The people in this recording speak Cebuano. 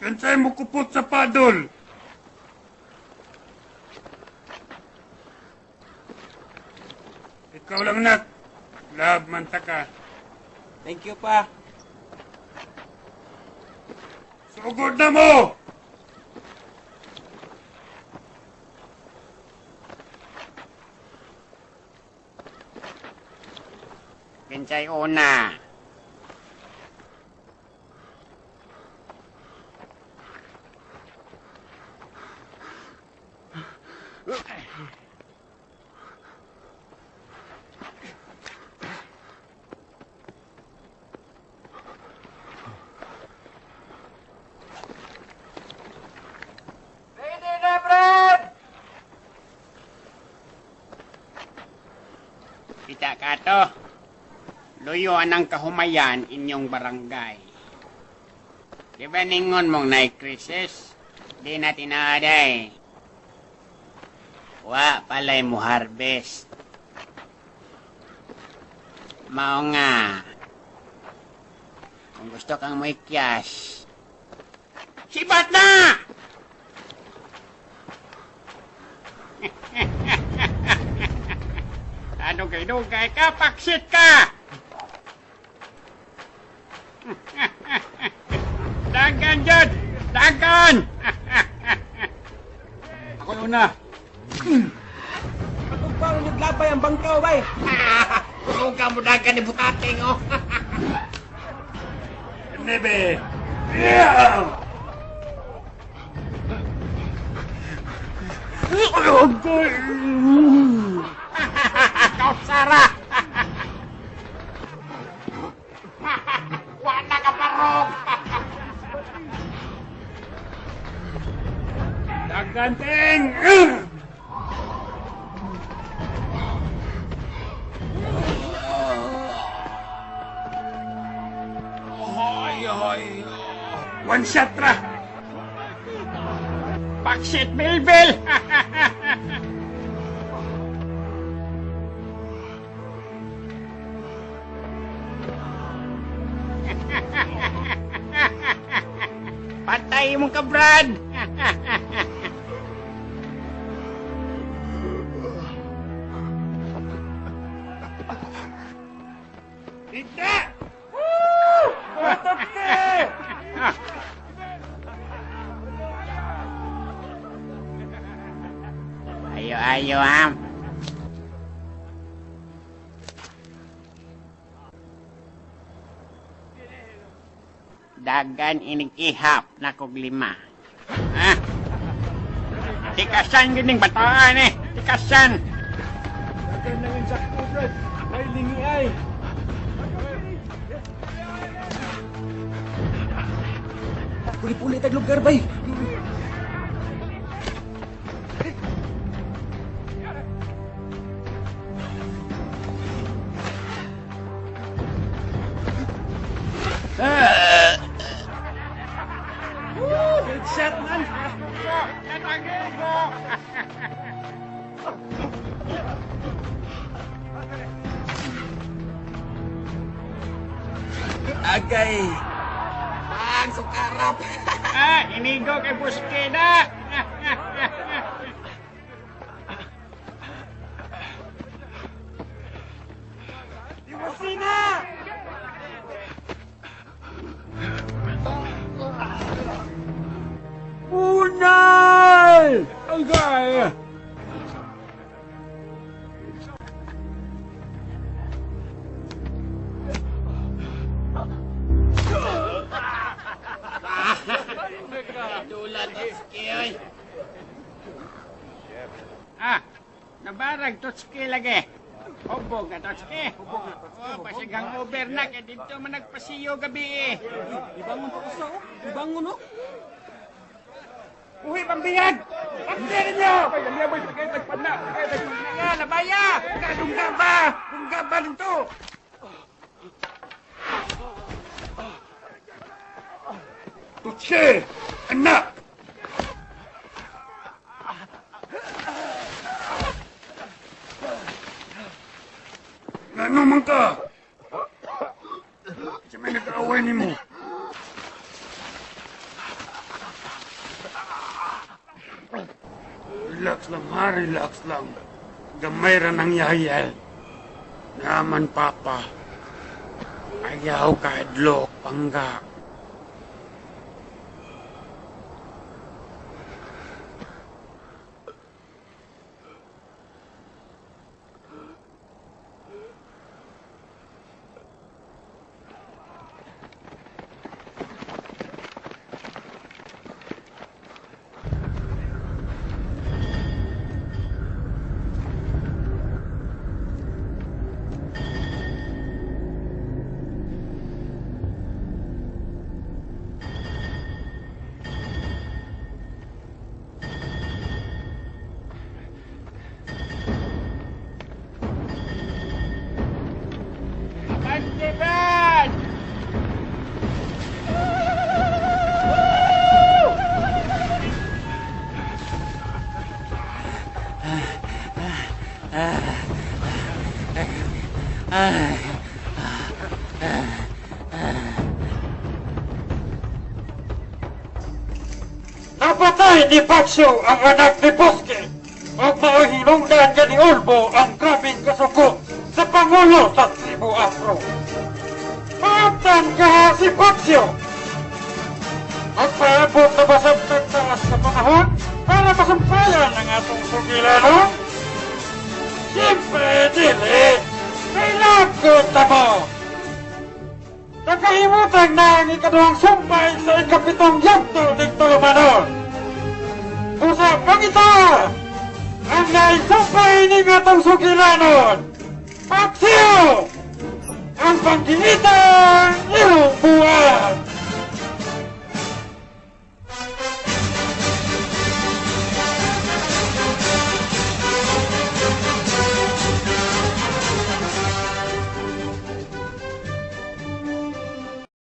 Kinsay mo kupot sa padol? Ikaw lang, nak. Love man ta ka. Thank you, pa. Sugod na mo! Kinsay una? Ready na, Brad! Kita ka to. Luyo anang kahumayan inyong barangay. Di ba ningon mong naik krisis? Di na tinaday. Wa palay mo harvest. Mao nga. Kung gusto kang moikyas, sibat na! Ano kay dugay ka? Paksit ka! Dagan, Jod! Dagan! Ako una. Patugpang naglabay ang bangkaw, bay. Tulong ka mo dagan ni Butating, oh! Nebe! Yeah! Kausara! Wala ka parog! Dagan, ting! Hoy, hoy! One shot ra! Paksit Bilbil! Patay mo ka, Brad! Ita! Ayo, ayo, am. Dagan inig ihap na kog lima. Ha? Tikasan gining bataan eh. Tikasan. Dagan lang ang sakto, Brad. Ay, lingi ay. Puli-puli tag lugar, bay. Headshot man! Agay. Ang sukarap. Ah, inigo kay Buskeda. Iwasina! Bunal! Agay! Dula Totski, oy. Ah, nabarag Totski lagi. Hubog na Totski. Oh, pasigang over na kay dito man nagpasiyo gabi eh. Ibangon pa usa, oh. Ibangon, oh. Uy, pambihag! Pambihag ninyo! Nga, labaya! Dungga ba? Dungga ba nito? Tutsi! Anak! Ngano man ka? Sa may nag-aaway nimo. Relax lang ha, relax lang. Gamay ra nang yayal. Naman, Papa. Ayaw kahadlok, pangga. Napatay ni Paxio ang anak ni Bosque ug mao'y hinungdan ni Olbo ang grabeng kasuko sa Pangulo sa Tribo Afro. Paamtan kaha si Paxio! Magpaabot na ba sa tagtaas sa panahon para masumpayan ang atong sugilanon? Siyempre, dili! Kailangan ta mo! Nakahimutan na ang ikaduhang sumpay sa ikapitong yugto ning tulumanon! Usa pangita! Ang naisumpay ning atong sugilanon! Paxio! Ang pangginit!